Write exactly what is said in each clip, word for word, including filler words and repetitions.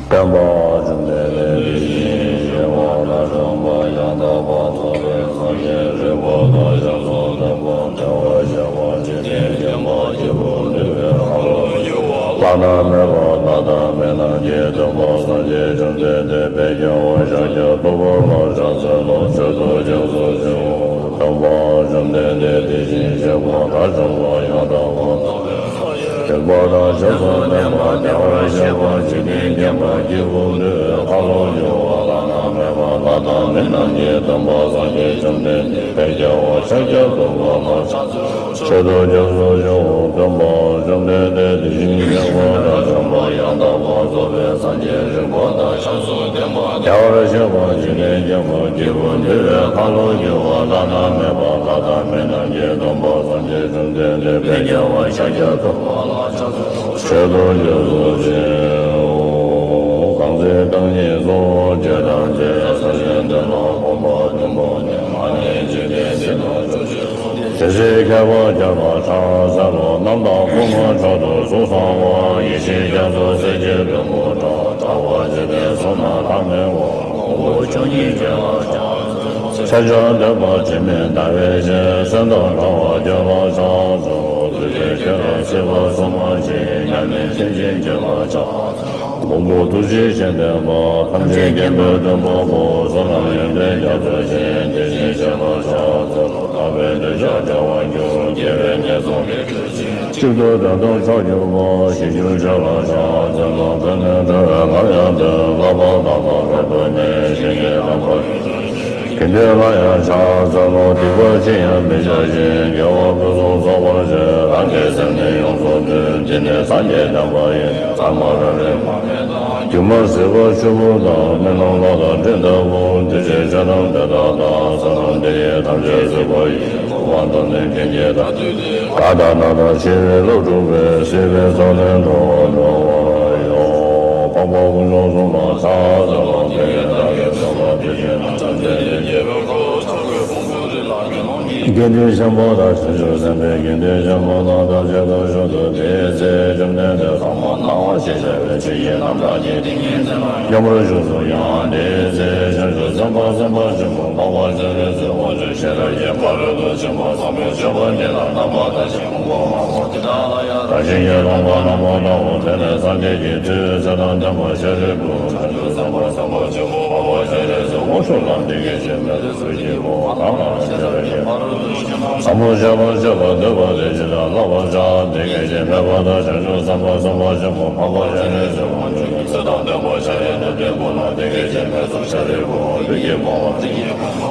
སྟོན་པ་བཅོམ་ལྡན་འདས་དེ་བཞིན་གཤེགས་པ་དང་བྱམས་པ་ཡང་དག་པར་རྫོགས་པའི་སངས་རྒྱས་རིག་པ་དང་ཞབས་སོར་ལྡན་པ་བདེ་བར་གཤེགས་པ་འཇིག་རྟེན་མཁྱེན་པ་སྐྱེས་བུ་འདུལ་བའི་ཁ་ལོ་སྒྱུར་བ་བླ་ན་མེད་པ་ལྷ་དང་མི་རྣམས་ཀྱི་སྟོན་པ་སངས་རྒྱས་བཅོམ་ལྡན་འདས་དཔལ་རྒྱལ་བ་ཤཱཀྱ་ཐུབ་པ་ལ་ཕྱག་འཚལ་ལོ། མཆོད་དོ་སྐྱབས་སུ་མཆིའོ། སྟོན་པ་བཅོམ་ལྡན་འདས་དེ་བཞིན་གཤེགས་པ་དང་བྱམས་པ་ཡང་དག་པར་རྫོགས་པའི་སངས་རྒྱས་རིག་པ་དང་ཞབས་སུ་ལྡན་པ་བདེ་བར་གཤེགས་པ་འཇིག་རྟེན་མཁྱེན་པ་སྐྱེས་བུ་འདུལ་བའི་ཁ་ལོ་སྒྱུར་བ་བླ་ན་མེད་པ་ལྷ་དང་མི་རྣམས་ཀྱི་སྟོན་པ་སངས་རྒྱས་བཅོམ་ལྡན་འདས་དཔལ་རྒྱལ་བ་ཤཱཀྱ་ཐུབ་པ་ལ་ཕྱག་འཚལ་ལོ། མཆོད་དོ་སྐྱབས་སུ་མཆིའོ། སྟོན་པ་བཅོམ་ལྡན་འདས་དེ་བཞིན་གཤེགས་པ་དང་བྱམས་པ་ཡང་དག་པར་རྫོགས་པའི་སངས་རྒྱས་རིག་པ་དང་ཞབས་སུ་ལྡན་པ་བདེ་བར་གཤེགས་པ་འཇིག་རྟེན་མཁྱེན་པ་སྐྱེས་བུ་འདུལ་བའི་ཁ་ལོ་སྒྱུར་བ་བླ་ན་མེད་པ་ལྷ་དང་མི་རྣམས་ཀྱི་སྟོན་པ་སངས་རྒྱས་བཅོམ་ལྡན་འདས་དཔལ་རྒྱལ་བ་ཤཱཀྱ་ཐུབ་པ་ལ་ཕྱག་འཚལ་ལོ། མཆོད་དོ་སྐྱབས་སུ་མཆིའོ། གང་ཚེ་རྐང་གཉིས་སུ་བྱོན་ཐམས་ཅད། ས་གཞི་མཐིལ་དུ་གོམ་པ་བདུན་བོར་ནས། མ་ལུས་འཇིག་རྟེན་འདི་ལ་སྤྱོད་ཕྱིར་བསྐོར། དེ་ཚེ་མཁས་པ་བརྒྱ་ལ་ཕྱག་འཚལ་ལོ། རྣམ་དག་སྐུ་མངའ་མཆོག་ཏུ་གཟུགས་བཟང་བ། ཡེ་ཤེས་རྒྱ་མཚོ་གསེར་གྱི་བེམ་པོ་འདྲ། དྲ་བ་བརྗིད་པའི་གཟུགས་སྣང་ལྷམ་མེ་བ། གོང་བུ་བཅུ་གཉིས་བརྒྱན་ལ་ཕྱག་འཚལ་ལོ། མཚན་བྱང་བསྟོད་པ་དྲི་མེད་ཟླ་བའི་ཞལ། གསེར་མདོག་ཕྲ་བ་ཀུན་ལ་ཕྱག་འཚལ་ལོ། བདུད་རྩི་ཁྱོད་ལ་སྲིད་པ་སྲུང་བར་བྱེད། མྱ་ངན་མཐིལ་གྱིས་བརྒྱན་ལ་ཕྱག་འཚལ་ལོ། མང་པོ་ཐུགས་རྗེ་ཆེན་ལྡན་པ། ཐམས་ཅད་མཁྱེན་པའི་སྟོན་པ་པོ། བསོད་ནམས་ཡོན་ཏན་རྒྱ་མཚོའི་ཞིང་། དེ་བཞིན་གཤེགས་ལ་ཕྱག་འཚལ་ལོ། དག་པའི་འདོད་ཆགས་བྲལ་བར་འགྱུར། དགེ་བའི་བསྙེན་རྫོགས་མི་འཁྲུལ་ཞིང་། གཅིག་ཏུ་དོན་དམ་མཆོག་གྱུར་པ། ཞི་གྱུར་ཆོས་ལ་ཕྱག་འཚལ་ལོ། ཀུན་ནས་བྲལ་བའི་ངར་ཡང་ལྡན། བསླབ་པ་དག་པ་རབ་ཏུ་གཉེར། ཞིང་གི་དམ་པ་ཡོངས་སུ་རྫོགས། དགེ་འདུན་ལ་ཡང་ཕྱག་འཚལ་ལོ། སྡིག་པ་ཅི་ཡང་མི་བྱ་ཞིང་། དགེ་བ་ཕུན་སུམ་ཚོགས་པར་བྱེད། རང་གི་སེམས་ནི་ཡོངས་སུ་འདུལ། འདི་ནི་སངས་རྒྱས་བསྟན་པ་ཡིན། ཚད་མ་རབ་རིམ་མ་སྨད་དང་། སྒྱུ་མ་ཟིལ་པ་ཆུ་བུར་དང་། རྨི་ལམ་གློག་དང་སྤྲིན་ལྟ་བུ། འདུས་བྱས་ཆོས་རྣམས་དེ་དག་དང་། བསོད་ནམས་འདི་ཡིས་ཐམས་ཅད་གཟིགས་པ་ཡིས། ངོ་བོ་རྟོགས་ནས་མཁྱེན་གྱི་མཐར་ཐུག་དེ། གང་དག་རྣམ་དག་ཤེས་རིག་བློ་གྲུབ་པས། སྲིད་པའི་མཚོ་ལས་འགྲོ་བ་སྒྲོལ་བར་ཤོག། འཕགས་པ་དཀོན་མཆོག་གསུམ་ལ་ཕྱག་འཚལ་ལོ། དེ་ཡི་བདག་གིས་བསྟན་པ་དེ་བཞིན་གནང་། ཐམས་ཅད་ཀྱི་དགེ་བའི་རྩ་བ་ཆེན་པོའི་ཕུང་པོའི་རི་ལ་དགེ་སློང་གི་དགེ་འདུན་ཆེན་པོ་དང་བྱང་ཆུབ་སེམས་དཔའི་དགེ་འདུན་ཆེན་པོ་རྣམས་ཐམས་ཅད་དང་མཆོག་ཏུ། དེའི་ཚེ་བཅོམ་ལྡན་འདས་ཐོག་མར་སྣང་བ་ཞེས་བྱ་བའི་ཆོས་ཀྱི་རྣམ་གྲངས་ཀྱིས་ཏིང་ངེ་འཛིན་ལ་སྙོམས་པར་ཞུགས་སོ། ཡང་དེའི་ཚེ་བྱང་ཆུབ་སེམས་དཔའ་སེམས་དཔའ་ཆེན་པོ་འཕགས་པ་སྤྱན་རས་གཟིགས་དབང་ཕྱུག་ཤེས་རབ་ཀྱི་ཕ་རོལ་ཏུ་ཕྱིན་པ་ཟབ་མོ་སྤྱོད་པ་འདི་ལ་རྣམ་པར་ཐར་ཞིང་། ཕུང་པོ་ལྔ་པོ་དེ་དག་ལ་ཡང་བལྟ་ཞིང་སྐྱེ་སྟོང་པ་རྣམ་པར་བལྟའོ། དེ་ནས་སངས་རྒྱས་ཀྱིས་ཐུགས་ཡང་ཚེ་དང་ལྡན་པ་ཤཱ་རིའི་བུ། བྱང་ཆུབ་སེམས་དཔའ་སེམས་དཔའ་ཆེན་པོ་འཕགས་པ་སྤྱན་རས་གཟིགས་དབང་ཕྱུག་ལ་འདི་སྐད་ཅེས་སྨྲས་ཏེ། གཟུགས་ཀྱི་ཕུང་པོ་གང་ལ་ཡང་ཤེས་རབ་ཀྱི་ཕ་རོལ་ཏུ་ཕྱིན་པ་ཟབ་མོ་སྤྱོད་པ་སྤྱད་པར་འདོད་པ་དེས་ཇི་ལྟར་བསླབ་པར་བྱ། དེ་སྐད་ཅེས་སྨྲས་པ་དང་། བྱང་ཆུབ་སེམས་དཔའ་སེམས་དཔའ་ཆེན་པོ་འཕགས་པ་སྤྱན་རས་གཟིགས་དབང་ཕྱུག་གིས་ཚེ་དང་ལྡན་པ་ཤཱ་ར་དྭ་ཏིའི་བུ་ལ་འདི་སྐད་ཅེས་སྨྲས་སོ། ཤཱ་རིའི་བུ། ལུས་ཀྱི་ཕུང་པོ་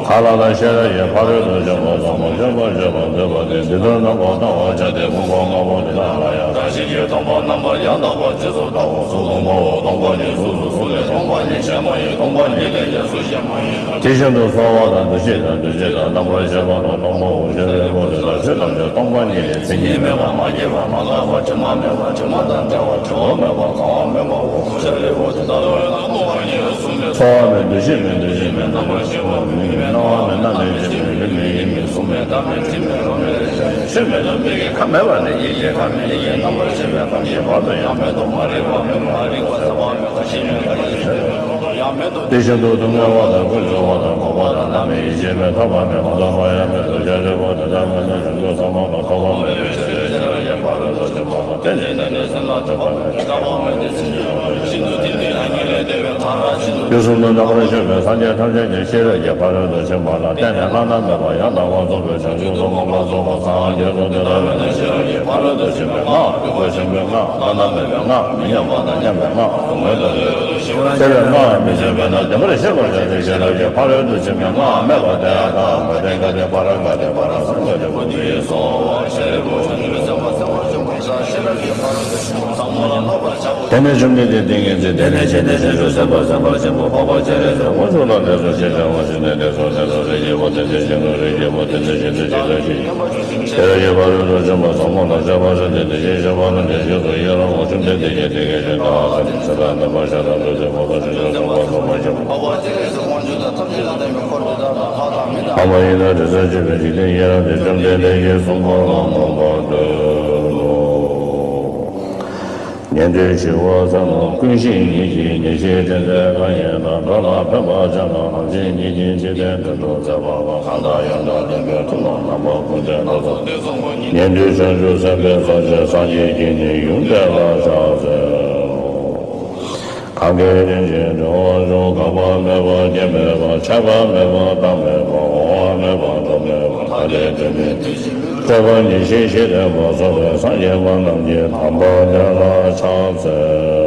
གང་ལ་ཡང་ཤེས་རབ་ཀྱི་ཕ་རོལ་ཏུ་ཕྱིན་པ་ཟབ་མོ་སྤྱོད་པ་སྤྱད་པར་འདོད་པ་དེས་འདི་ལྟར་རྣམ་པར་བལྟ་བར་བྱ་སྟེ། ཕུང་པོ་ལྔ་པོ་དེ་དག་ལ་ཡང་བལྟ་ཞིང་སྐྱེ་སྟོང་པ་རྣམ་པར་ཡང་དག་པར་རྗེས་སུ་བལྟའོ། གཟུགས་སྟོང་པའོ། སྟོང་པ་ཉིད་གཟུགས་སུ་གཟུགས་ལས་སྟོང་པ་ཉིད་གཞན་མ་ཡིན། སྟོང་པ་ཉིད་ལས་ཀྱང་གཟུགས་གཞན་མ་ཡིན། དེ་བཞིན་དུ་ཚོར་བ་དང་། འདུ་ཤེས་དང་། འདུ་བྱེད་དང་། རྣམ་པར་ཤེས་པ་དང་། སྟོང་པའོ། ཤཱ་རིའི་བུ། དེ་དག་ཆོས་ཐམས་ཅད་སྟོང་པ་ཉིད་ལས། མཚན་ཉིད་མེད་པ། མ་སྐྱེས་པ། མ་འགགས་པ། དྲི་མ་མེད་པ། དྲི་མ་དང་བྲལ་བ། བྲི་བ་མེད་པ། གང་བ་མེད་པའོ། ཤཱ་རིའི་བུ། དེ་ལྟ་བས་ན་སྟོང་པ་ཉིད་ལ་གཟུགས་མེད། ཚོར་བ་མེད། འདུ་ཤེས་མེད། འདུ་བྱེད་མེད། རྣམ་པར་ཤེས་པ་མེད། མིག་མེད། རྣ་བ་མེད། སྣ་མེད། ལྕེ་མེད། ལུས་མེད། ཡིད་མེད། གཟུགས་མེད། སྒྲ་མེད། དྲི་མེད། རོ་མེད། རེག་བྱ་མེད། ཆོས་མེད་དོ། མིག་གི་ཁམས་མེད་པ་ནས་ཡིད་ཀྱི་ཁམས་མེད། ཡིད་ཀྱི་རྣམ་པར་ཤེས་པའི་ཁམས་ཀྱི་བར་དུ་ཡང་མེད་དོ། མ་རིག་པ་མེད། མ་རིག་པ་ཟད་པ་མེད། ཤེས་མེད། ཁ་ཡི་ཆོས་མེད། དེ་བཞིན་དུ་སྡུག་བསྔལ་བ་དང་། ཀུན་འབྱུང་བ་དང་། འགོག་པ་དང་། བླ་མེད་ཡིད་ཆེས་མེད། ཐོབ་པ་མེད། མ་ཐོབ་པ་ཡང་མེད་དོ། ཤཱ་རིའི་བུ། དེ་ལྟ་མིན་ན། བྱང་ཆུབ་སེམས་དཔའ་ལ་ཐོབ་པ་མེད་པའི་ཕྱིར་ཏེ། ཤེས་རབ་ཀྱི་ཕ་རོལ་ཏུ་ཕྱིན་པ་དང་། དེ་ནི་གནས་ནས་སེམས་ལ་སྒྲིབ་པ་མེད། ཀྱང་བླ་མེད་དེ། སེམས་ཉིད་རང་བཞིན་དུ་ཏིང་འཛིན་ལ་ཉེར་ལེན་བདེ་བའི་མཐར་ཕྱིན་ཏོ། དུས་གསུམ་དུ་རྣམ་པར་དཔྱོད་པའི་སངས་རྒྱས་ཐམས་ཅད་ཀྱང་ཤེས་རབ་ཀྱི་ཕ་རོལ་ཏུ་ཕྱིན་པ་ལ་བརྟེན་ནས་བླ་ན་མེད་པ་ཡང་དག་པར་རྫོགས་པའི་བྱང་ཆུབ་ཏུ་མངོན་པར་རྫོགས་པར་སངས་རྒྱས་སོ། དེ་ལྟ་བས་ན་ཤེས་རབ་ཀྱི་ཕ་རོལ་ཏུ་ཕྱིན་པའི་སྔགས། སྒྲུབ་པ་ཆེན་པོའི་སྔགས། བླ་ན་མེད་པའི་སྔགས། མི་མཉམ་པ་དང་མཉམ་པའི་སྔགས། སྡུག་བསྔལ་དང་བྲལ་བའི་ཤེས་པ་ཤེས་པའི་སྔགས་ཡང་མི་འཆད་པས་ན། བདེན་པར་ཤེས་པར་བྱ་སྟེ། ཤེས་རབ་ཀྱི་ཕ་རོལ་ཏུ་ཕྱིན་པའི་སྔགས་སྨྲས་པ་དེ། ཨ་ཏཾ་ག་ཏེ་ག་ཏེ་པཱ་ར་ག་ཏེ་པཱ་ར་སཾ་ག་ཏེ་བོ་དྷི་སྭཱ་ཧཱ། ཤཱ་རིའི་བུ། བྱང་ཆུབ་སེམས་དཔའ་སེམས་དཔའ་ཆེན་པོ་ཤེས་རབ་ཀྱི་ཕ་རོལ་ཏུ་ཕྱིན་པ་ཟབ་མོ་ལ་བསླབ་པར་བྱའོ། དེ་ནས་བཅོམ་ལྡན་འདས་ཏིང་ངེ་འཛིན་དེ་ནས་ཕྱིན་ཏེ། བྱང་ཆུབ་སེམས་དཔའ་སེམས་དཔའ་ཆེན་པོ་འཕགས་པ་སྤྱན་རས་གཟིགས་དབང་ཕྱུག་ལ་འདི་སྐད་ཅེས་གསོལ་བ་བཏབ་ནས། དེ་ཚུ་དེ་ཚུ་རིགས་ཀྱི་བུ། དེ་ཚུ་གཞོན་ནུ་རིགས་ཀྱི་བུ། དེ་ཚུ་གཞོན་ནུ་རིགས་ཀྱི་བུ། ཤེས་རབ་ཀྱི་ཕ་རོལ་ཏུ་ཕྱིན་པ་ཟབ་མོ་ལ་སྤྱད་པར་ཞུ་སྟེ། དེ་བཞིན་གཤེགས་པ་རྣམས་ཀྱི་རྗེས་སུ་ཡི་རང་ངོ་། བཅོམ་ལྡན་འདས་ཀྱིས་དེ་སྐད་ཅེས་བཀའ་སྩལ་ཏོ། ཚེ་དང་ལྡན་པ་ཤཱ་ར་དྭ་ཏིའི་བུ་དང་། བྱང་ཆུབ་སེམས་དཔའ་སེམས་དཔའ་ཆེན་པོ། འཕགས་པ་སྤྱན་རས་གཟིགས་དབང་ཕྱུག་དང་། ཐམས་ཅད་དང་ལྡན་པའི་འཁོར་དེ་དག་དང་། ལྷ་དང་མི་དང་། ཕ་མ་ཡིན་ན་དྲི་ཟར་བཅས་པའི་འཇིག་རྟེན་ཡི་རངས་ཏེ། བཅོམ་ལྡན་འདས་ཀྱིས་གསུངས་པ་ལ་མོས་པར་འདོད་དོ། ཉན་ཐོས་ཞི་བ་ཚེ་རྣམས་ཀུན་ཤེས་ཉིད་ཀྱིས། ཉེར་ཞི་དྲན་མཛད་གང་ཡིན་དང་། འགྲོ་ལ་ཕན་པར་བྱེད་པ་ནམ་ཞིག་ཉིད་ཀྱིས། འཇིག་རྟེན་དོན་དུ་མཛད་པ་ལ། གང་དག་ཡང་དག་ལྡན་པའི་ཐུགས་ལ་རྣམ་པ་ཀུན་བརྟེན་ལ་སོགས་ཏེ་གསུངས་པ་ཉིད། ཉན་ཐོས་བྱང་ཆུབ་སེམས་དཔའི་ས་བཅུ་སངས་རྒྱས་ཀྱིས་ནི་ཡོངས་གཏན་ལ་ཕྱག་འཚལ་ལོ། གང་གིས་རིན་ཆེན་འབྲེལ་བར་འབྱུང་། འགག་པ་མེད་པ་རྐྱེན་མེད་པ། ཆགས་པ་མེད་པ་བདག་མེད་པ། འོང་བ་མེད་པ་འགྲོ་མེད་པ། ཐ་དད་དོན་མེད་དེ་བཞིན་གྲུབ་པ་ཉེར་ཞི་ཞེས་བསྟན་པ་སོགས་པའི་སངས་རྒྱས་པ་རྣམས་ཀྱི་དམ་པ་དེ་ལ་ཕྱག་འཚལ།